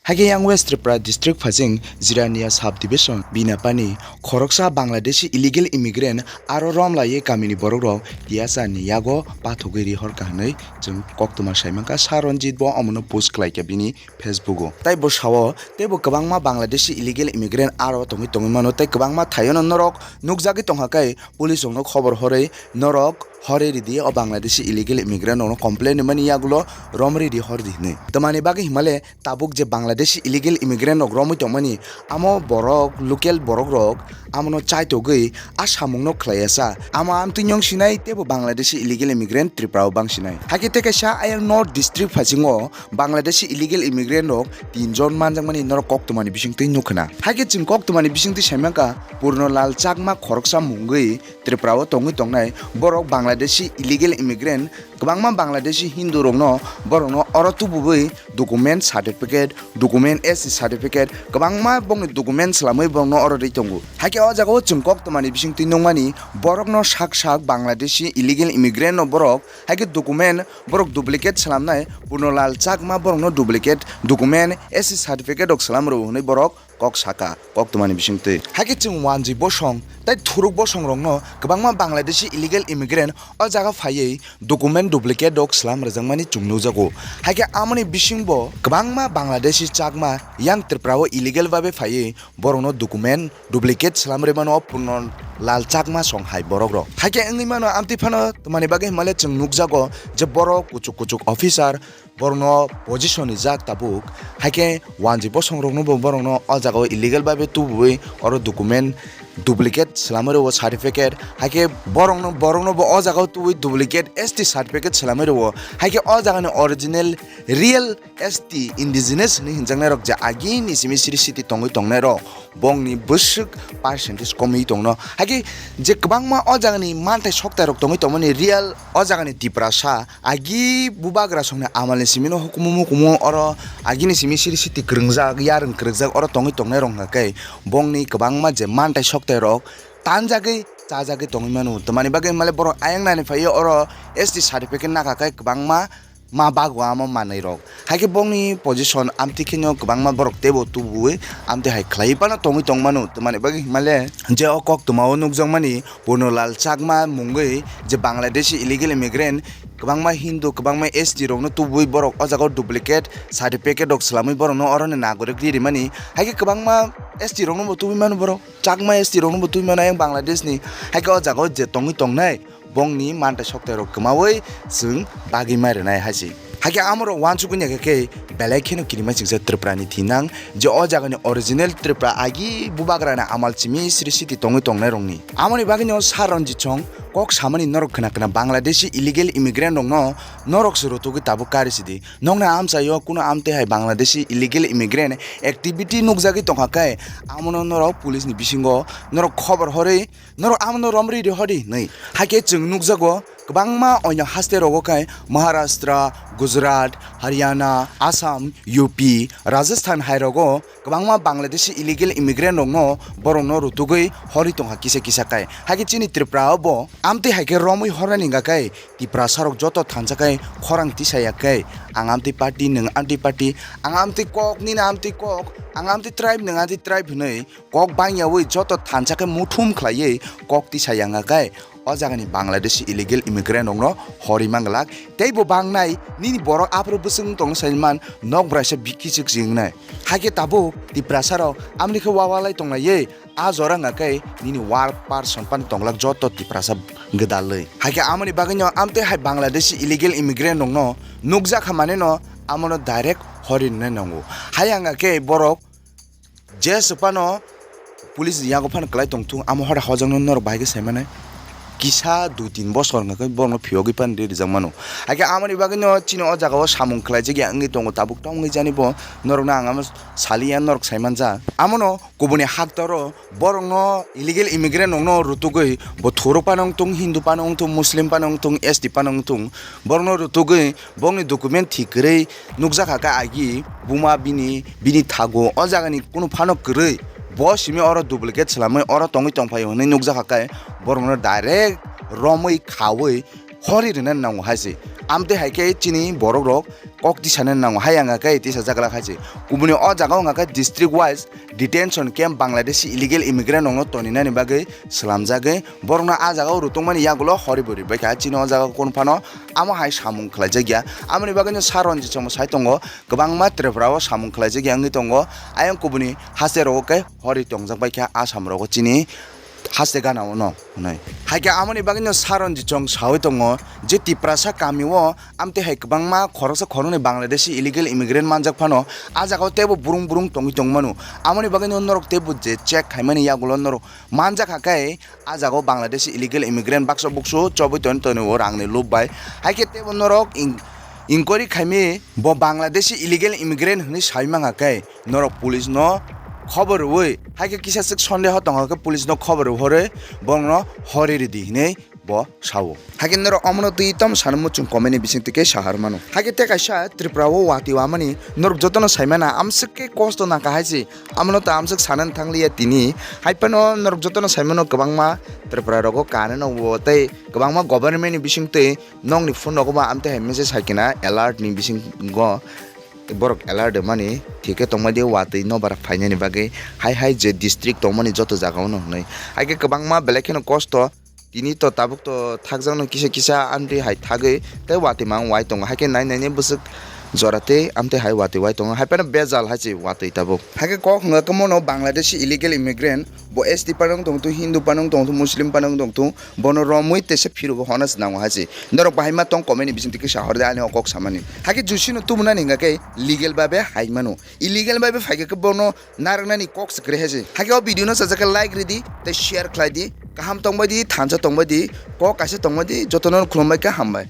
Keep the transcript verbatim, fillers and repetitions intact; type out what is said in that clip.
Haikhe yang West Tripura district phasing Jirania sub division Binapani khoroksa Bangladeshi illegal immigrant aro romlaiwi kamini borokrok tiyasa ni yago pathogwi rihorkha hwnwi chwng koktwma saimankha. Sa Ranjit bo omono post khlaikha bini Facebook o. Tai bo sao, teibo kwbangma Bangladeshi illegal immigrant aro tongwi tongwi mano, tei kwbangma thaiono norok nukjagwi tongkha khe police rokno khobor horwi norok horwi ridi o Bangladeshi illegal immigrant rokno complain rwmani yagulo romri rihor di hwnwi. Twmani bagwi himale tabuk je Bangladeshi illegal immigrant rok romwi tongmani, amo borok, local borok rok amono chaitogwi a samungno khlaiya sa. Amo amtwi nyong sinai teibo Bangladeshi illegal immigrant Tripura o bang sinai. Haikhe tei kaisa ayang North District phasingo Bangladeshi illegal immigrant rok tin jon manjakmani norok koktwmani bisingtwi nukkhna. Haikhe chwng koktwmani bisingtwi saimankha Purnolal Chakma khoroksa mungwi Tripura o tongwi tongnai borok Bangladeshi illegal immigrant, kwbangma Bangladeshi Hindu rokno borokno oro tubuwi document certificate, document S C certificate, kwbangma bongni document swlamwi borokno oro rwi tongo. Haikhe o jagao chwng koktwmani bisingtwi nukmani borokno sak sak Bangladeshi illegal immigrant no borok haikhe document borok duplicate swlamnai, Purnolal Chakma borokno duplicate document S C certificate rok swlam rwo hwnwi borok kok saka, koktwmani bisingtwi. Haikhe chwng Wanji Bosong tei Thuruk Bosong rokno kwbangma Bangladeshi illegal immigrant o jaga phaiwi document duplicate rok swlam rwjakmani chwng nukjago. Haikhe amoni bisingbo kwbangma Bangladeshi Chakma yang Tripura o illegal babe phaiwi borokno document duplicate swlam rwmano Purnolal Chakma song hai borokrok. Haikhe wngwi mano amtwi phano twmani bagwi himale chwng nukjago je borok kuchuk kuchuk officer borokno position rijak tabuk. Haikhe Wanji Bosong rokno bo borokno o jagao illegal babe tubuwi oro document duplicate swlamwi rwo, certificate. Haikhe borokno, borokno bo o jagao tubuwi duplicate S T certificate swlamwi rwo. Haikhe o jagani original real S T indigenous hwnwi hinjaknai rok je agini simi siri city tongwi tongnai rok bongni bwswk percentage komwi tongno. Haikhe je kwbangma o jagani manthai soktai rok tongwi tongmani real o jagani Tiprasa agi bubagra songni amalni simino hukumu mukumu oro agini simi siri siti kwrwngjak, yarwng kwrwngjak oro tongwi tongnai rok hwnkha khe bongni kwbangma je manthai soktai rok tanjagwi chajagwi tongwi mano. Twmani bagwi himale borok ayang nani phaiwi oro S T certificate nakha khe kwbangma ma bago amo manwi rok. Haikhe bongni position amtwi kheno kwbangma borok teibo tubuwi amtwi hai khlaiwi phano tongwi tongmano. Twmani bagwi himale je o koktwmao nukjakmani Purnolal Chakma mungwi je Bangladeshi illegal immigrant kwbangma Hindu, kwbangma S T rokno tubuwi borok o jagao duplicate certificate rok swlamwi borokno oroni nagorik ri rimani. Haikhe kwbangma S T rokno bo tubui mano borok, Chakma S T rokno bo tubui mano ayang Bangladesh ni. Haikhe o jagao je tongwi tongnai bongni manthai soktai rok kwmawi chwng bagwi ma rwnai hai se. Haikhe amorok uansukgwi naikha khe belai kheno kirima chingsa Tripura ni thinang je o jagani original Tripura agi bubagrani amal simi siri siti tongwi tongnai rokni. Amoni bagwino Sir Ranjit song kok samani norok khna khna Bangladeshi illegal immigrant rokno norok se rotogwi tabuk kari sidi. Nokni amchaio kuno amtwi hai Bangladeshi illegal immigrant activity nukjagwi tongkha khe amono norok police ni bisingo norok khobor horwi norok amono romri rihordi hinwi. Haikhe chwng nukjago kwbangma oino haste rogo khe Maharashtra, Gujarat, Haryana, Assam, U P, Rajasthan hai rogo kwbangma Bangladeshi illegal immigrant rokno borokno rutugwi horwi tongkha kisa kisa khe. Haikhe chini Tripura o bo amtwi haikhe romwi hornani hwnkha khe Tiprasa rok joto thansa khe khorang tisaya khe ang amtwi party nwng amtwi party, ang amtwi kok nini amtwi kok, ang amtwi tribe nwng amtwi tribe hinwi kok bangyawi joto thansa khe muthum khlaiwi kok tisa yanga khe o jagani Bangladeshi illegal immigrant rokno horwi manglak. Tei bo bangnai nini borok aphuru bwswk wng tongno sai man nok braisa bikhi chwk chwngknai. Haikhe tabuk Tiprasa rok amni khe wawalai tonglaiwi a jora wngkha khe nini work person phano tonglak joto Tiprasa gwdalwi. Haikhe amoni bagwino amtwi hai Bangladeshi illegal immigrant rokno nukjakha maneno amono direct horwi rwnai nango. Hai wngkha khe borok je swk phano police ni yago phano kwlai tongthung, amo hora hojagno norok bahai khe sai mano. Kisa dui tin bosor wngkha khe borokno phiyogwi phano rijak mano. Haikhe amoni bagwino chini o jagao samung khlaijak ya wngwi tongo, tabuk tongwi jani bo norokno ang amo saliya norok sai manjak. Amono kubuni haktoro borokno illegal immigrant rokno rutugwi bo Thuruk phano wngthung, Hindu phano wngthung, Muslim phano wngthung, S T phano wngthung, borokno rutugwi bongni document thik kwrwi nukjakha khe agi buma bini, bini thago o jagani kunu phano kwrwi bo simi oro duplicate swlamwi oro tongwi tongphaio hwnwi nukjakha khe borokno direct romwi khawi horwi rwna nango hai se. Amtwi hai khe chini borok rok kok tisana nango. Hai wngkha khe tisa jaglak hai se. Kubuni o jaga wngkha khe district wise detention camp Bangladeshi illegal immigrant rokno toninani bagwi swlamjagwi borokno a jaga o rwtwngmani yagulo hori bo ribaikha. Chini o jaga kunu phano amo hai samung khlaijakya. Amoni bagwino Sir Ranjit Singh bo sai tongo, kwbangma Tripura o samung khlaijakya wngwi tongo. Ayang kubuni haste rogo khe hori tongjak baikha Assam rogo chini haste gana o no hwnwi. Hai khe amoni bagwino Sir Ranjit Singh sawi tongo je Tiprasa kami o amtwi hai kwbangma khoroksa khoroknwi Bangladeshi illegal immigrant manjak phano a jaga o teibo burung burung tongwi tongmano. Amoni bagwino norok teibo je check khaimani yagulo norok manjak kha khe a jaga o Bangladeshi illegal immigrant baksa buksu chobwi toni toni o rangni lob bai. Hai khe teibo norok in-, inquiry khaimi bo Bangladeshi illegal immigrant hwnwi sawi mangkha khe norok police no khobor rwui, hai khe kisa swk sondeho tongkha khe police no khobor rwhorwi borokno hori rwdi hwnwi bo sao. Hai khe norok omono twi tamo sana muchung comment ni bising twi khe sahar mano. Hai khe tei kaisa Tripura o watwi wamani norok jotono saimana amswk khe kosto nangkha hai se. Amono ta amswk sanani thangliya tini. Hai phano norok jotono saimano kwbangma Tripura rogo kanwi nokbo tei kwbangma government ni bising twi nokni phone rogo ba amtwi hai message hai khe na alert ni bisingo borok alert mani thik khe tongmadi watwi nobar phainani bagwi hai hai je district tongmani joto jaga o no hwnwi. Hai khe kwbangma belai kheno kosto tini to tabuk to thakjakno kisa kisa amtwi hai thagwi tei watwi mang wai tongo. Hai khe nai nai ni bwswk jora tei amtwi hai watwi wai tongo. Hai phano bejal hai se watwi tabuk. Hai khe kok hwnga khe mono Bangladeshi illegal immigrant bo S T phano wng tong thung, Hindu phano wng tong thung, Muslim phano wng tong thung, bono romwi tesa phirugo hona se nango hai se. Norok bahai ma tong comment ni bising twi kisa hor de ani o kok samani. Hai khe jusino tubunani hwnga khe legal babe hai mano. Illegal babe phai khe bono narwknani kok se kwrwi hai se. Hai khe o video no sajak khe like ridi tei share khlai di. Kaham tongbai di, thansa tongbai di, kok kaisa tongbai di, jotono khulumbai khe hambai.